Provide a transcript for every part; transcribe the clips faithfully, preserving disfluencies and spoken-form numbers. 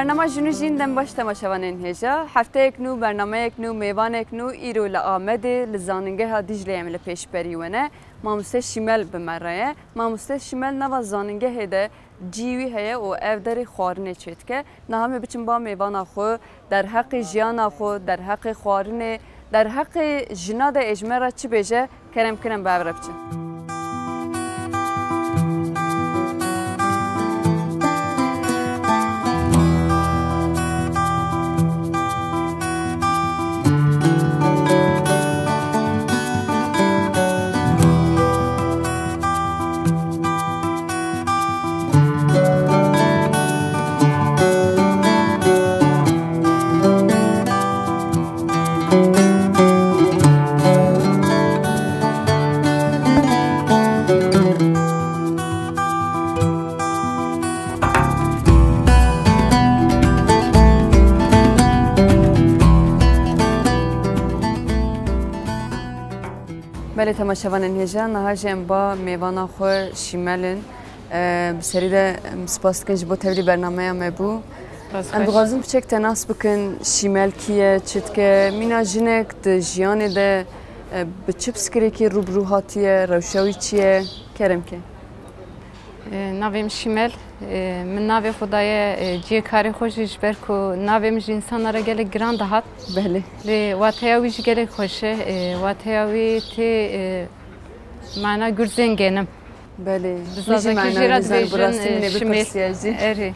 Bernama Jin û Jîn dem baş temaşevanên hêja. Hefteyek nû, bernameyek nû, mêvanek nû îro li Amedê, li Zanîngeha Dîcleyê em li pêşberî we ne. Mamoste Şîmel bi me re ye. Mamoste Şîmel nava zanîngehê de cî wî heye û ev derê xwarinê çêdike. Niha em ê biçin ba mêvana xwe, derheqê jiyana xwe, derheqê xwarinê, derheqê jina de ê ji me re çi bêje, kerem kin em bi hev re biçin. Belê temaşevanên hêja, niha jî em ba mêvana xwe Şîmel in. Bi serî de em spas dikin ji bo tevlî bernameya me bû. Spas xweş. Em dixwazin piçek te nas bikin, Şîmel kî ye, çi dike, mîna jinek di jiyanê de, e, bi çi pirsgirêkê rû bi rû hatiye, rewşa wî çi ye? Kerem ke. E, navê min Şîmel. E, min navê xwe daye, e, cihê karê xwe jî, ji ber ku navê min ji însana re gelek giran dihat. Belê. Lê wateya wî jî gelek xweş e. E, wateya wî tê, e, mana gurzên genim. Belê. Bi zazakî jî re dibêjin, e, şimêl. Erê.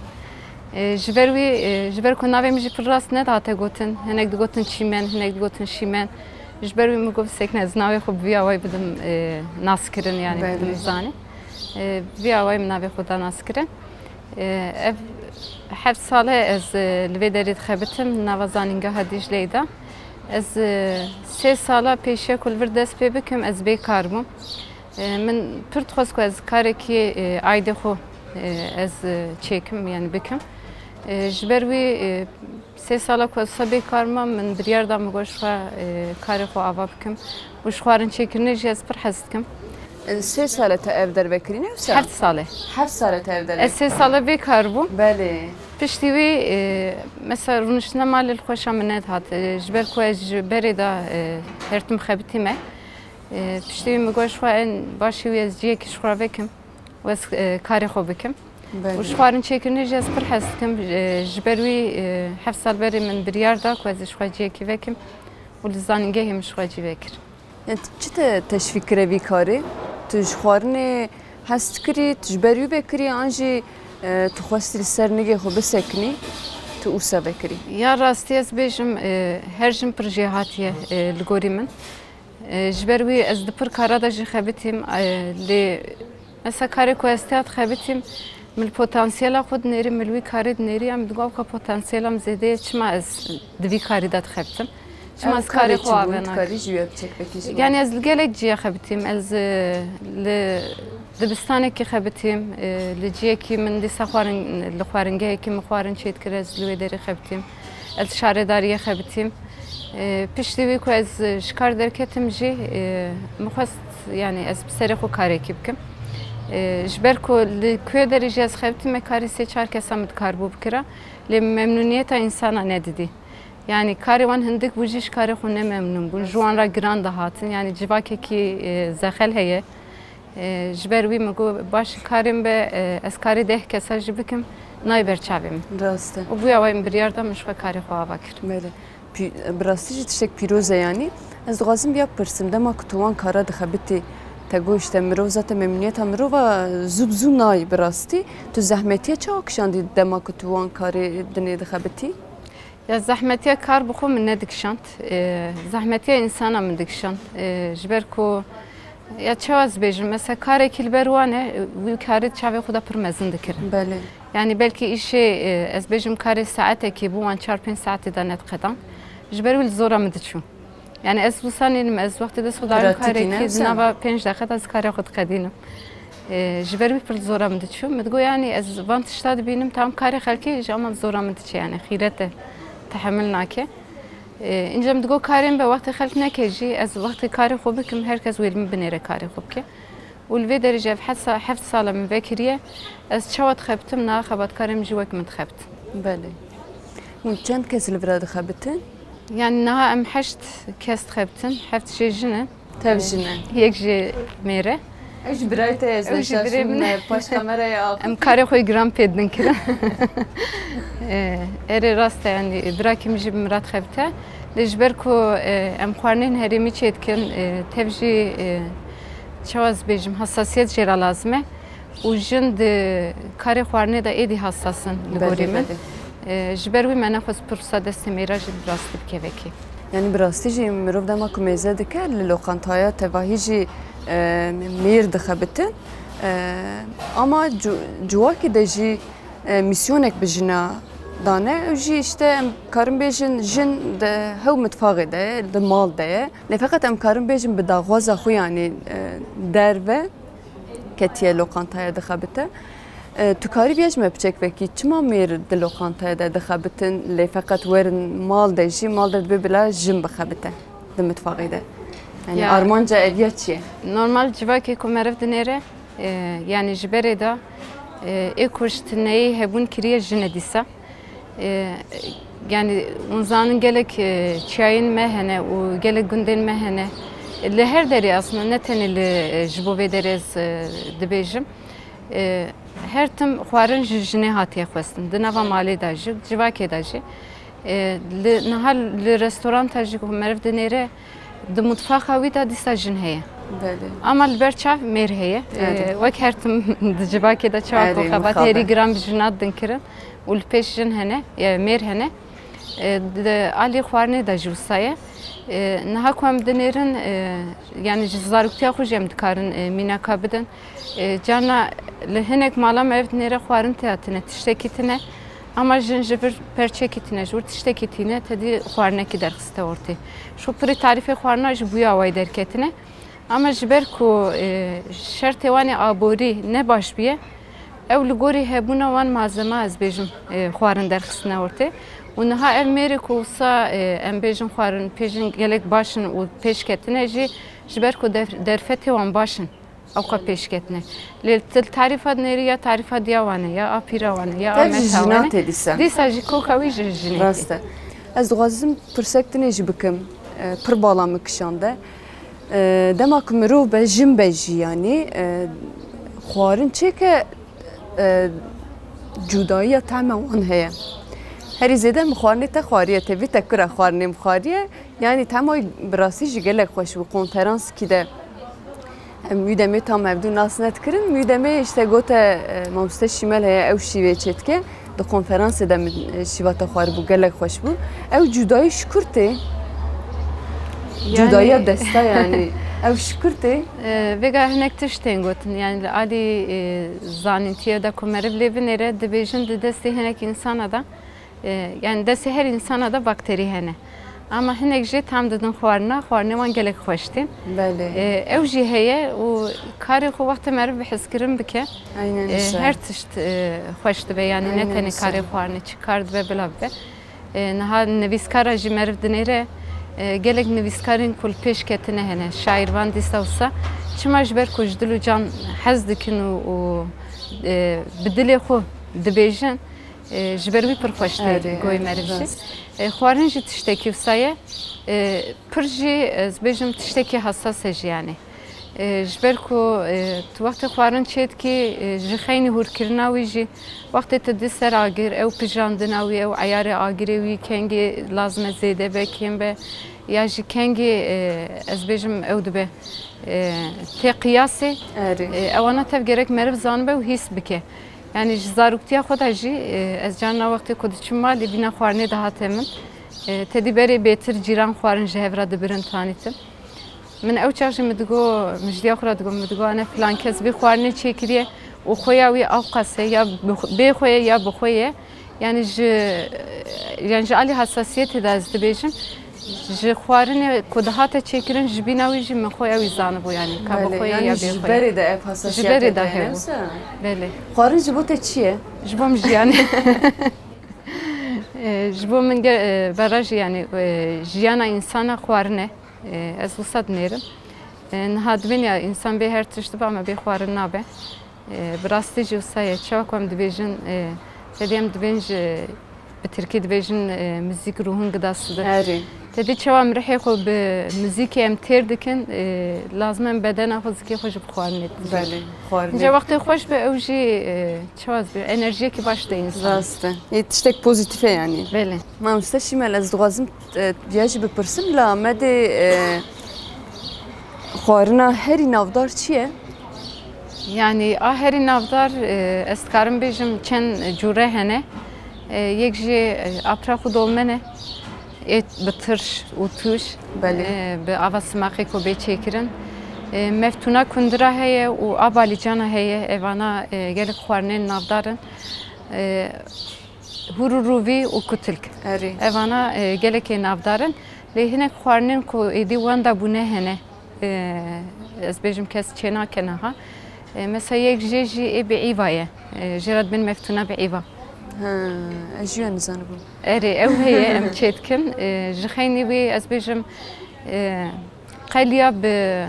E, ji ber wî, e, ji ber ku navê min jî pir rast nedihate gotin. Hinek digotin çîmen, hinek digotin şîmen. Ji ber wî min got, sekine ez navê xwe bi vî awayî bidim, e, naskirin, yanî bidim zanîn. E, bi vî awayî min navê xwe da naskirin. E, ev heft sal e ez, e, li vê derê dixebitim, nava zanîngeha Dîcleyê de. Ez, e, sê sala pêşiya ku li vir dest pê bikim, ez bêkar bûm. E, min pir dixwest ku ez karekî, e, aîdê xwe, e, ez, e, çêkim, yanî bikim. E, ji ber wî, e, sê sala ku ez wisa bêkar mam, min biryar da, min got, ji xwe, e, karê xwe ava bikim. Û ji xwarin çêkirinê jî ez pir hez dikim. E, sê sal e te ev derve kirî, ne wisa? Heft sal e. Heft sal e te ev derve. Ez sê sal e bêkar bûm. Belê. Piştî wî, e, mesela rûniştina malê li xweşa min nedihat. E, ji ber ku ez ji berê de, e, her tim xebitî me. E, piştî wî min got, ji xwe en başî wî ez cihekî ji xwe re vekim û ez, e, karê xwe bikim. Belê. Û ji xwarin çêkirinê jî ez pir hez dikim. E, ji ber wî, e, heft sal berê min biryar da ku ez ê ji xwe cihekî vekim û li zanîngehê min ji xwe cî vekir. Yani, çi te teşvîk kire vî karê? Tu ji xwarinê hez dikirî, tu ji ber wî vekirî, an jî, e, tu xwestî li ser nigê xwe bisekinî, tu wisa vekirî? Ya rastî ez bêjim, e, her jin pir jêhatî ye, e, li gorî min. E, ji ber wî ez di pir kara de jî xebitîm, e, lê mesela karê ku ez tê ya dixebitîm, min li potansiyela xwe dinêrî, min li wî karê dinêrî, em digo, ew ka potansiyela min zêde ye, çima ez di vî karî de dixebitim? Çima ez karê xwe ave nakim? Yanî ez li gelek ciyê xebitîm, ez, e, li dibistanekî xebitîm, e, li ciyekî min dîsa xwarin, li xwaringehekî min xwarin çêdikir, ez li wê derê xebitîm. Ez şaredariyê xebitîm. E, piştî wî ku ez ji kar derketim jî, e, min xwest, yanî ez bi serê xwe karekî bikim. E, ji ber ku li ku derê jî ez xebitîme, karê sê çar kesa min dikaribû bikira. Lê memnûniyeta însana nedidî. Yanî karê wan hindik bû jî ji karê xwe ne memnûn bûn. Ji wan re giran dihatin. Yanî civakekî, e, zexel heye. E, ji ber wî min got, baş karê min be, e, ez karê deh kesa jî bikim, nayê ber çavê min. Rast e. Û bûya wayî min biryar da, min ji xwe karê xwe ava kir. Belê. Pî-, bi rastî jî tiştek pîroz e yanî. Ez dixwazim vêya bipirsim, dema ku tu wan kara dixebitî, te got, işte, mirov zaten memnûniyeta mirova zû bi zû nayê bi rastî. Tu zehmetiye çawa kişandî dema ku tu wan karê dinê dixebitî? Ya zehmetiya kar bi xwe min nedikişand. E, zehmetiya însana min dikişand. E, ji ber ku, ya çawa ez bêjim, mesela karekî li ber wan e, wî karê çavê xwe de pir mezin dikirin. Belê. Yani belkî îşê, e, ez bêjim karê saetekî bû, wan çar pênc saetê de nediqedan. Ji ber wî li zora min diçû. Yani ez wisa nînim, ez wextê dest xwe dayim karekî, di nava pênc deqe de ez karê xwe diqedînim. E, ji ber wî pir zora min diçû. Min digot, yani ez van tişta dibînim, tam karê xelkê ji ama zora min diçe, yani xîret e, tehemil nake. E, înca min digot, karê min be, wextê xelk neke jî, ez wextê karê xwe bikim, her kes wê li min binêre karê xwe bike. Û li vê derê jî ev heft sa-, heft sala min vekiriye, ez çawa dixebitim, niha xebatkarê min jî wek min dixebit. Belê. Hûn çend kes li vira dixebitin? Yani niha em heşt kes dixebitin, heft jê jin in. Tev jin e. Yek jê mêr e. Ew jî birayê te ye, ez Ew jî neşaşim, birê min e. Paş kameraya axif. Em karê xwe giran pê didin kirin. E, erê rast e, yani birakî min jî bi min re dixebite. Lê ji ber ku e, em xwarinên herêmî çêdikin, e, tev jî e, çawa ez bêjim, hassasiyet jê re lazim e. Û jin di karê xwarinê de êdî hassas in li Belê, gorî min. belê. E, ji ber wî me nexwest pirsa destê mêra jî bi rastî bikevekî. Yani bi rastî jî mirov dema ku mêze dike li lokantaya tevahî jî e, mêr dixebitin. E, ama cu- civakê de jî e, misyonek bi jina dane. Ew jî işte em karin bêjin jin di hew mitfaxê de ye, di mal de ye. Lê feqet em karin bêjin bi daxwaza xwe, yani e, derve ketiye lokantaya dixebite. E, tu karî bêjî me piçek vekî, çima mêr di lokantaya de dixebitin, lê feqet werin mal de jî, mal de divê bila jin bixebite di mitfaxê de? Yani Ya. Armanca ev ya çi ye? Normal civakê ku meriv dinêre, e, yani ji berê de e, ê ku ji tineyê hebûn kiriye jin e dîsa. E, yani hûn zanin gelek e, çiyayên me hene û gelek gundên me hene. Li her derê aslında ne tenê li e, ji bo vê derê ez e, dibêjim. E, her tim xwarin ji jinê hatiye xwestin. Di nava malê de jî, civakê de jî. E, li, niha li restoranta jî ku meriv dinêre, di mutfaxa wî de dîsa jin heye. Belê. Ama li ber çav mêr heye. Evet. E, wek her tim di civakê de çawa Evet, ku xebat mixabin. Herî giran bi jina didin kirin û li pêş jin hene, e, mêr hene. E, di alî xwarinê de jî wisa ye. E, niha ku em dinêrin, e, yani ji zaroktiya xwe jî em dikarin e, mînaka bidin. E, carna li hinek mala me ev dinêre xwarin tê hatine, tiştekî tine. Ama jin ji vir perçekî tine, ji wir tiştekî tîne, te dî xwarinekî derxiste ortê. Şu pirî tarîfê xwarina jî bûya awayî derketine. Ama ji ber ku e, şertê wan ê aborî ne baş bûye, ew li gorî hebûna wan malzema ez bêjim e, xwarin derxistine ortê. Û niha ev mêrê ku wisa e, em bêjin xwarin pêjin gelek baş in û pêş ketine jî, ji ber ku def- derfetê wan baş in. Ewqa pêşketine. Lê til tarîfa dinêrî ya tarîfa diya wan e, ya apîra wan e, ya Tev ji ameta jina wan e. Tê dîsa. Dîsa jî koka wî ji jinê. Rast e. Ez dixwazim pirsek dinê jî bikim. E, pir bala min kişande. E, dema ku mirov be, jin be jî, yanî e, xwarin çêke e, cudayiya tehme wan heye. Herî zêde min xwarinê te xwariye, tevî te kura xwarinê min xwariye. Yanî tehma wî bi rastî jî gelek xweş bû. Konferanskî de em wî demê tam hevdû nas nedikirin. Wî demê işte gote e, mamoste Şîmel heye, ew şîvê çêdike. Di konferansê de min e, şîva te xwaribû, gelek xweş bû. Ew cudayî şikur tê. Yani- Cudayiya desta yanî. Ew şikur tê. E, vêga hinek tişt tên gotin. Yani li alî e, zanîntiyê de ku meriv lê binêre, dibêjin di destê hinek însana de, e, yani destê her însana de bakterî hene. Ama hinek jê tam didin xwarina, xwarinê wan gelek xweş tên. Belê. E, ew jî heye û karê xwe wextê meriv bi hezkirin bike, Aynen e, işte. her tişt e, xweş dibe. Yani ne Aynen tenê işte. karê xwarinê, çi kar dibe bila bibe. E, niha nivîskara jî meriv dinêre, e, gelek nivîskarên ku li pêş ketine hene, şaîrvan dîsa wisa. Çima ji ber ku ji dil û can hez dikin û, û e, bi dilê xwe dibêjin, e, ji ber wî pir xweş tê Erê, goyê erê, meriv jî. rast. E, xwarin jî tiştekî wisa ye. E, pir jî ez bêjim tiştekî hesas e jî yani. E, ji ber ku e, tu wextê xwarin çêdikî, e, ji xeynî hûrkirina wî jî, wextê tu dî ser agir, ew pijandina wî, ew eyarê agirê wî kengê lazim e zêde be, kêm be, ya jî kengê e, ez bêjim ew dibe e, tê qiyasê. Erê. E, ewana tev gerek meriv zanibe û hîs bike. Yani ji zaroktiya xwe de jî e, ez carna wextê ku diçim malê bîna xwarinê dihate min. E, tedî berê bêtir cîran xwarin ji hev re dibirin tanîtin. Min ew çax jî min digo, mijdiya xwe re digo, min digo, ane filan kes vî xwarinê çêkiriye û xweya wî ewqas e, ya bi xwe- bê xwe ye ya bi xwe ye. Yani ji, yani ji alî hassasiyetê de ez dibêjim, ji xwarinê ku dihate çêkirin ji bîna wî jî min xweya wî zanibû, yani ka bi Belê, xwe ye yani ya ji bê xwe ye. berê de ev Ji hassasiyetê berê de te hene, hebû. wisa? Belê. Xwarin ji bo te çi ye? Ji bo min jiyan e. E, ji bo min ge- e, berra jî yani e, jiyana însana xwarin e. E, ez wisa dinêrim. E, niha dibên ya însan bê her tişt dibe ama bê xwarin nabe. E, bi rastî jî wisa ye. Çawa ku em dibêjin, e, tedî em dibên ji Tirkî dibêjin, e, müzik ruhun gıdasıdır. Erê. Te dî çawa em rihê xwe bi muzîkê em têr dikin, e, lazim em bedena xwe, zikê xwe jî bi xwarinê têr. Belê, xwarinê. Înca wextê xweş be, ew jî, e, çawa ez bê, enerjiyekî baş de însan. Rast e. Yê tiştek pozîtîf e yanî. Belê. Mamoste Şîmel, ez dixwazim, e, ya jî bipirsim, li Amedê, e, xwarina herî navdar çi ye? Yanî a herî navdar, e, ez dikarim bêjim çend cûre hene. E, yek jî, e, apra xwe dolmen e. Ê bi tirş û tûş, Belê. e, bi ava simaqê ku bê çêkirin. E, meftûna kundira heye û a balîcana heye. Evana, e, gelek xwarinên navdar in. E, hûr û rûvî û kutilk. Erê. Evana, e, gelekê navdar in. Lê hinek xwarinên ku êdî wenda bûne hene. E, ez bêjim kes çênake niha. E, mesela yek jê jî ê bi îva ye. E, jê re dibên meftûna bi îva. Ha, ez jî ya nizanibûm. Erê, ew heye em çêdikin. E, ji xeynî wî ez bêjim, e, qeliya bi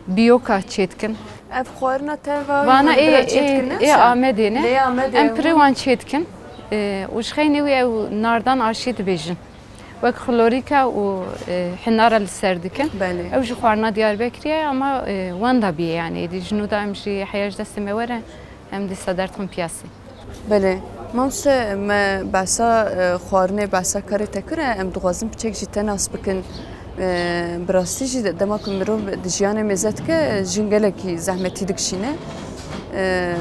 biyoka çêdikin. Ev xwarina te va Vana hûn ê, bira ê, çêdikin, ne ê wisa? Amedê ne? Lê Amedê Em hûn- pirê wan çêdikin. E, û ji xeynî wî ew nardan aşî dibêjin. Wek xlorîka û, e, hinara li ser dikin. Belê. Ew ji xwarina Diyarbekirê ye, ama, e, wenda bîye yanî. Êdî ji nû de em jî heya ji destê me were, em dîsa derdixin piyasê. Belê. Mamoste, me behsa, e, xwarinê, behsa karê te kir e, em dixwazin piçek jî te nas bikin. E, bi rastî jî de-, dema ku mirov di jiyanê mêze dike, jin gelekî zehmetî dikişîne. E,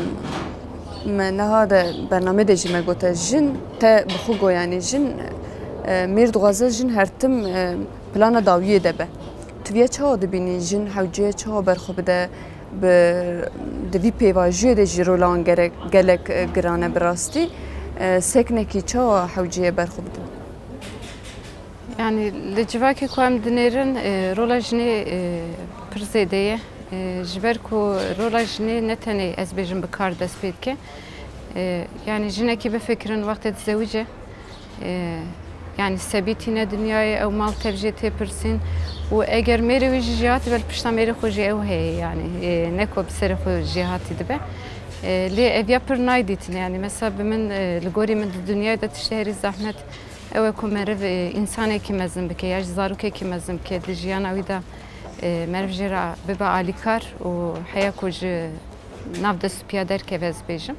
me niha de bernamê de jî me gote, jin te bi xwe got, yanî jin, e, mêr dixwaze jin her tim, e, plana dawiyê de be. Tu viya çawa dibînî? Jin hewceye çawa berxwe bide? Bi, di vî pêvajoyê de jî rola wan gerek, gelek, e, giran e bi rastî. E, seknekî çawa hewceye berxwe bidin? Yani li civakê ku em dinêrin, e, rola jinê, e, pir zêde ye. E, ji ber ku rola jinê ne tenê ez bêjim bi kar dest pê dike. E, yani jinekî bifikirin wextê dizewice, e, yani sebî tîne dinyayê, ew mal tev jê têpirsîn û eger mêrê wî jî jêhatî be, li pişta mêrê xwe jî ew heye yani, e, ne ku bi serê xwe jêhatî dibe. E, lê ev ya pir nayê dîtin yani, mesela bi min, e, li gorî min di dinyayê de tiştê herî zehmet ew e ku meriv, e, însanekî mezin bike ya jî zarokekî mezin bike, di jiyana wî de, e, meriv jê re bibe alîkar û heya ku ji nav destûpiya derkeve, ez bêjim.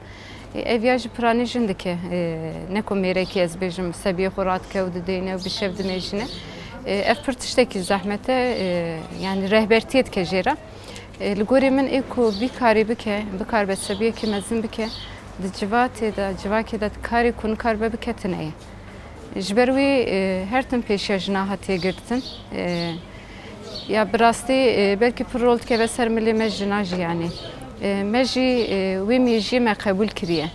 E, ev ya jî piranî jin dike, e, ne ku mêrekî, ez bêjim, sebiyê xwe radike û dideyne û bi şev dimêjine. E, ev pir tiştekî zehmet e, e, yani rehbertiyê dike jê re. E, li gorî min ê ku vî karî bike, bikaribe sebiyekî mezin bike, di civatê de, civakê de karê ku nikaribe bike tune ye. Ji ber wî, e, her tim pêşiya jina hatiye girtin. E, ya bi rastî, e, belkî pir rol dikeve ser milê me jina jî yanî. E, me jî, e, wî mîjiyê me qebûl kiriye.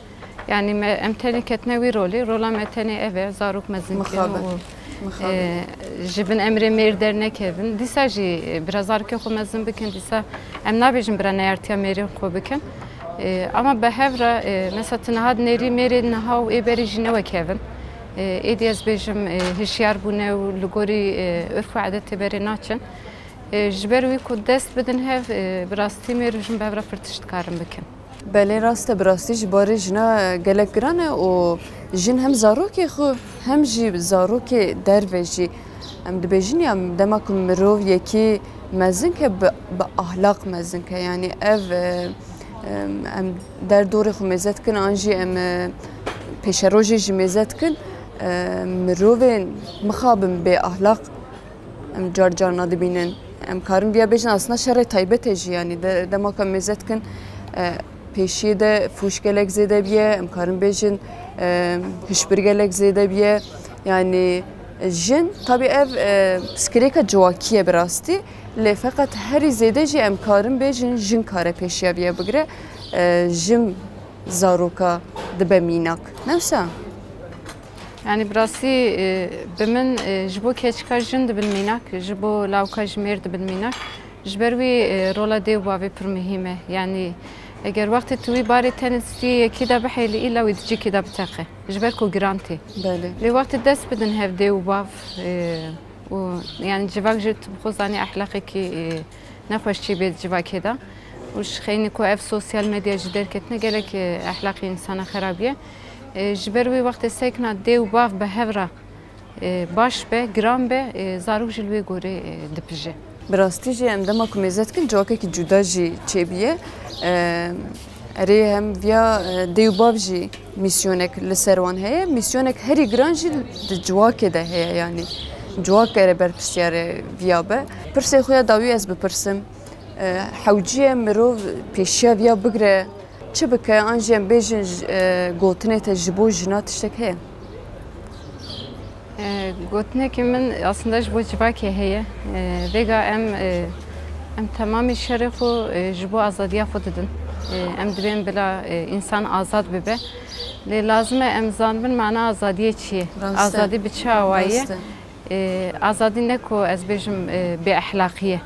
Yani me, em tenê ketine wî rolê, rola me tenê ev e, zarok mezin kirin Mixabin. û, Mixabin. e, ji bin emrê mêr dernekevin. Dîsa jî, e, bira zarokê xwe mezin bikin, dîsa em nabêjin bira neyartiya mêrên xwe bikin. E, ama bi hev re, e, mesela tu niha dinêrî mêrê niha û ê berê jî ne wek hev in. E, êdî ez bêjim, e, hişyar bûne û li gorî, e, urf û edetê berê naçin. E, ji ber wî ku dest bidin hev, e, bi rastî mêr û jin bi hev re pir tişt dikarin bikin. Belê, rast e, bi rastî ji barê jina gelek giran e û jin hem zarokê xwe hem jî zarokê derve jî, em dibêjin ya, dema ku mirov yekî mezin ke, bi, bi ahlaq mezin ke, yanî ev, e, em, em derdorê xwe mêze dikin an jî em, e, pêşerojê jî mêze dikin, e, mirovên mixabin bê ahlaq em car carna dibînin. Em karin viya bêjin, aslında şerê taybet e jî, yanî de-, dema ku em mêze dikin, e, pêşiyê de fûş gelek zêde biye, em karin bêjin, e, hişbir gelek zêde biye. Yanî jin, tabî ev, e, pirsgirêka civakî ye bi rastî, lê feqet herî zêde jî em karin bêjin, jin kare pêşiya viya bigire, e, jin zaroka dibe mînak. Ne wisa? Yani bi rastî, e, bi min, e, ji bo keçika jin dibin mînak, ji bo lawka ji mêr dibin mînak. Ji ber wî, e, rola dê û bavê pir muhîm e. Yani eger wextê tu wî barê tenê stûyê yekî de bihêlî, îla wî di cîkê de biteqe. Ji ber ku giran tê. Belê. Lê wextê dest bidin hev dê û bav, e, û yani civak jî tu bi xwe zanî ehlaqekî, e, nexweşçî bê di civakê de. Û ji xeynî ku ev sosyal medya jî derketine, gelek, e, ehlaqê însana xerabiye. E, ji ber wê wextê sekna dê û bav bi hev re, e, baş be, giran be, e, zarok jî li wê gorê, e, dipije. Bi rastî jî em dema ku mêze dikin civakekî cuda jî çêbûye. E, erê hem viya, e, dê û bav jî mîsyonek li ser wan heye. Mîsyonek herî giran jî di civakê de heye, yanî civak ere berpirsiyarê viya be. Pirsê xwe ya dawî ez bipirsim. E, hewciye mirov pêşiya viya bigre, çi bike, an jî em bêjin, j-, e, gotinê te ji bo jina tiştek heye? E, gotinekî min aslında ji bo civakê heye. E, vêga em, e, em temamê şerê xwe, e, ji bo azadiya xwe didin. E, em divên bila, e, însan azad bibe. Lê lazim e em zanibin mana azadiyê çi ye? Rast e. Azadî bi çi awayî ye? Rast e. E, azadî ne ku ez bêjim, e, bêexlaqî ye.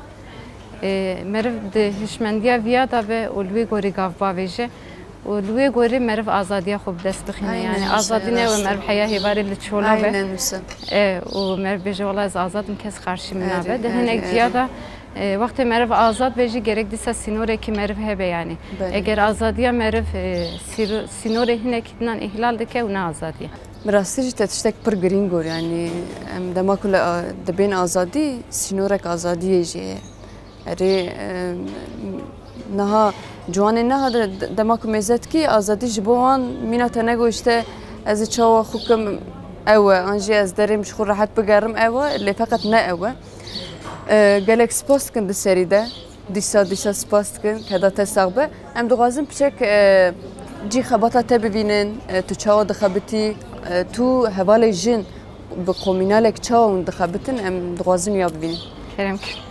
E, meriv di hişmendiya viya de be û li wê gorî gav bavêje û li wê gorî meriv azadiya xwe bi dest bixîne. Aynen. Yanî wisa, azadî ne rast e. Meriv heya hêvarê li çola be. Aynen wisa. E, û meriv bêje, "Wela ez azad im, kes qarşî min nabe." Erê, di hinek ciya de, e, wextê meriv azad be jî gerek dîsa sînorekî meriv hebe yanî. Belê. Eger azadiya meriv, e, sîro-, sînorê hinekî dinan îhlal dike û ne azadiye. Bi rastî jî te tiştek pir girîng got, yanî em dema ku li a-, dibên azadî, sînorek azadiyê jî heye. Erê, em, niha ciwanên niha de, de-, dema ku mêze dikî, azadî ji bo wan mîna te negot, işte, ez ê çawa xwe kim ew e, an jî ez derêm ji xwe rehet bigerim ew e, lê feqet ne ew e. E, gelek spas dikim di serî de. Dîsa, dîsa spas dikin, keda te sax be. Em dixwazin piçek, e, cî xebata te bibînin, e, tu çawa dixebitî, e, tu hevalê jin bi komînalek çawa hûn dixebitin, em dixwazin ya bibînin. Kerem kir.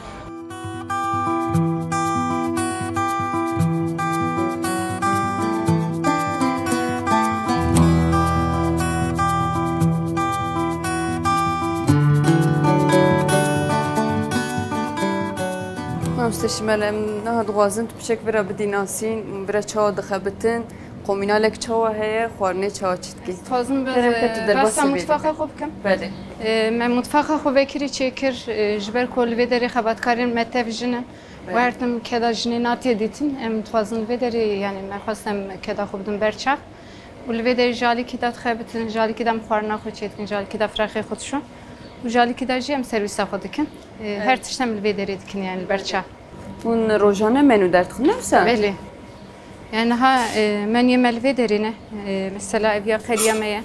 Mamoste Şimal, em niha dixwazin tu piçek vira bidî nasîn, vira çawa dixebitin, komînalek çawa heye, xwarinê çawa çêdikî? Dixwazim bi Kerem ke tu derbasî rasta bê. Mutfaxa xwe bikim. Belê. E, me mutfaxa xwe vekirî çêkir, e, ji ber ku li vê derê xebatkarên me tev jin in. Belê. Û her tim keda jinê natiye dîtin. Em dixwazin li vê derê, yanî me xwest em keda xwe bidin ber çav. Û li vê derê ji alîkî de dixebitin, ji alîkî de em xwarina xwe çêdikin, ji alîkî de firaxê xwe dişon. Û ji alîkî de jî em servîsa xwe dikin. E, her tişt em li vê derê dikin, yanî li ber çav. Hûn rojane menû derdixin, ne wisa? Belê. Yani niha, e, menüyê me li vê derê ne. E, mesela ev ya qeriya me ye.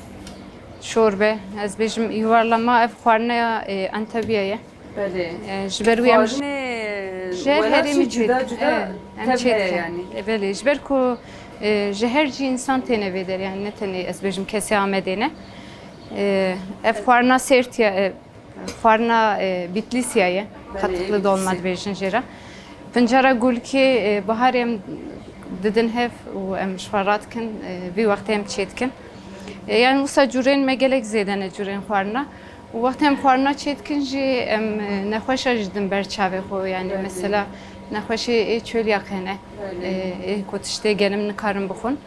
Çorbe. Ez bêjim yuvarlama ev xwarina ya, e, Antabiya ye. Belê. E, ji ber wî em ji, Xwarinê ji her welat herêmî jî cuda çêdikin. Cuda E, em tev heye çêdikin. Yani. E, belê. Ji ber ku, e, ji her cî însan têne vê derê. Yani ne tenê ez bêjim kesê Amedê ne. E, ev xwarina Sêrtiya, e, Xwarina, e, Bitlîsiya ye. Belê, Katıklı dolma Bitlîsî. Dibêjin jê re. Pincara gulkî, e, biharê em didin hev û em ji xwe radikin, e, vî wextê em çêdikin. E, yani wisa cûrên me gelek zêde ne cûrên xwarina. Û wextê em xwarina çêdikin jî em, e, nexweşa jî din ber çavê xwe. Yani Belê. Mesela nexweşê ê çölyak hene. Belê. E, ê ku tiştê genim nikarin bixwin.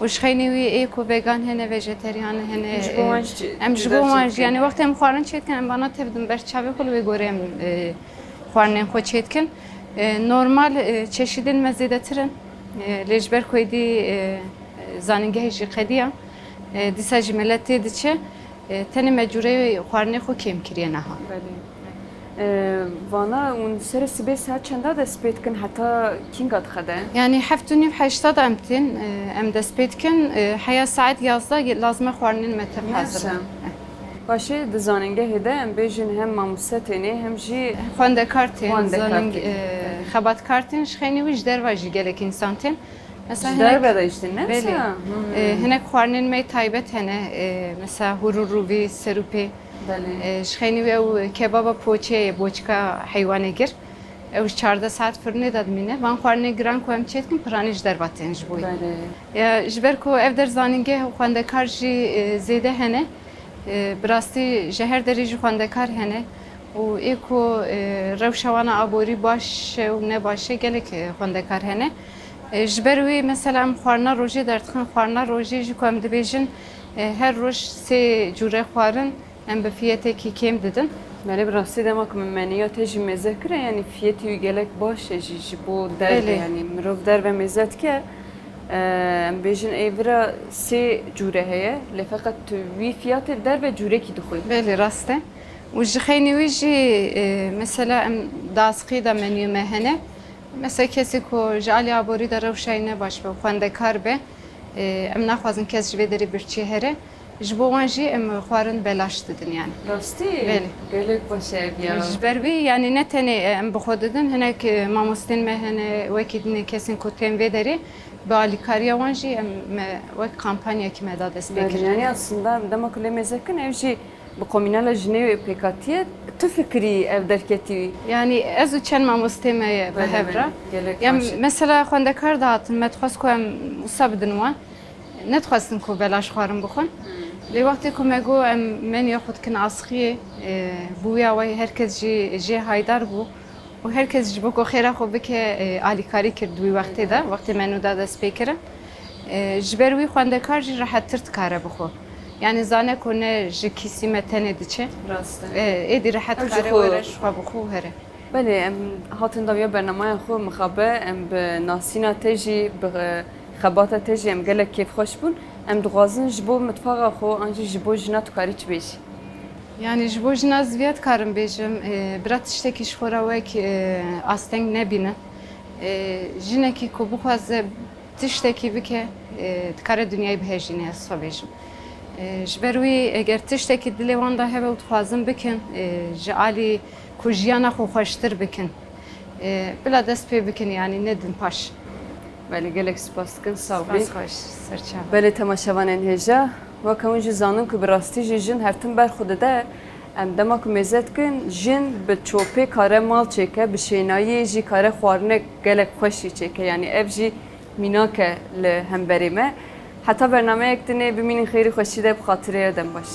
Û ji xeynî wî ê ku vegan hene, vejeteryan hene, Ji bo e, wan jî em ji cuda bo wan jî, çêdikin. Yani wextê em xwarin çêdikin, em vana tev din ber çavê xwe, li wê gorê em, e, xwarinên xwe çêdikin. E, normal, e, çeşîdên me zêdetir in. E, lê ji ber ku êdî, e, zanîngehê jî qediya, e, dîsa jî milet tê diçe. E, tenê me cûreyê xwarinê xwe kêm kiriye niha. Belê. E, vana hûn serê sibê saet çenda dest pê dikin, heta kînga dixe de? Yani heft û nîv heşta de em tên, e, em dest pê dikin. E, heya saet yazda ye-, lazim e xwarinên me tev hazir. Neyse. Başê di zanîngehê de em bêjin hem mamoste tênê hem jî Xwendekar tên, xwendekar zaning-, tên. E, xebatkar tên, ji xeynî wî ji derva jî gelek însan tên. Mesela Ji hinek derve de işte, ne Belê. Mesela? Hmm. E, hinek xwarinên me taybet hene, e, mesela hurû rûvî, serûpê. Belê. E, ji xeynî wê ew kebaba poçê ye, boçika heywanê gir. Ew ji çardeh saet firnê de dimîne. Van xwarinê giran ku em çêdikin, piranî ji derva tên ji bo wî. Belê. Ya, ji ber ku ev der zanîngeh û xwendekar jî, e, zêde hene, e, bi rastî ji her derê jî xwendekar hene. Û ê ku, e, rewşa wan a aborî baş e û ne baş e, gelek, e, xwendekar hene. E, ji ber wî, mesela, em xwarina rojê derdixin, xwarina rojê jî ku em dibêjin, e, her roj sê cûre xwarin em bi fiyetekî kêm didin. Belê, bi rastî dema ku min menüya te jî mêze kire, yanî fiyetî wî gelek baş e jî ji bo derve, Belê. Yanî mirov derve mêze dike, Em bêjin ê vira sê cûre heye, lê feqet tu wî fiyatê derve cûrekî dixwî. Belê, rast e. Û ji xeynî wî jî, e, mesela em di asqiyê de menûyê me hene. Mesela kesê ku ji alî aborî de rewşayî ne baş be û xwendekar be, e, em naxwazin kes ji vê derê birçî here. Ji bo wan jî em xwarin belaş didin yani. Rastî? Belê. Gelek baş e ev ya. Ji ber wî yani ne tenê em bi xwe didin, hinek mamostên me hene, wekî dinê kesên ku tên vê derê bi alîkariya wan jî em me wek kampanyekî me da dest pê kirin. Belê, yani aslında dema ku lê mêze kin ev jî bi komînala jinê pêk hatiye, tu fikirî ev derketî? Yani ez û çend mamostê me ye bi hev re. Gelek baş e. Mesela xwendekar dihatin, me dixwest ku em wisa bidin wan. Nedixwestin ku belaş xwarin bixwin. Lê wextê ku me got em menûya xwe dikin asqiyê, e, bi wî awayî her kes jî jê haydar bû û her kes ji bo ku xêra xwe bike, e, alîkarî kir di wî wextê de, wextê menû da dest pê kirin. E, ji ber wî xwendekar jî rehettir dikare bixwe. Yani zane ku ne ji kîsî me tenê diçe. Rast e. E, êdî rehet dikare were ji xwe bixwe û here. Belê, em hatin dawiya bernameya xwe mixabe, em bi nasîna te jî, bi, e, xebata te jî em gelek kêfxweş bûn. Em dixwazin ji bo mitfaxa xwe an jî ji bo jina tu karî çi bêjî? Yani ji bo jina ez viya dikarim bêjim, e, bira tiştekî ji xwe re wek, e, asteng nebînin. E, jinekî ku bixwaze tiştekî bike, e, dikare dinyayê bihejîne, ez xwe bêjim. E, ji ber wî eger tiştekî dilê wan de hebe û dixwazin bikin, e, ji alî ku jiyana xwe xweştir bikin. E, bila dest pê bikin, yanî nedin paş. Belê, gelek spas dikin, sax bî. Spas xweş, serçava. Belê, temaşevanên hêja, weke hûn jî zanin ku bi rastî jî jin her tim ber xwe dide. Em dema ku mêze dikin, jin bi çopê kare mal çêke, bi şênayiyê jî kare xwarinek gelek xweş jî çêke. Yanî ev jî mînak e li hemberê me. Heta bernameyek dinê bimînin xêrî xweşî de bi xatirê ye, dem baş.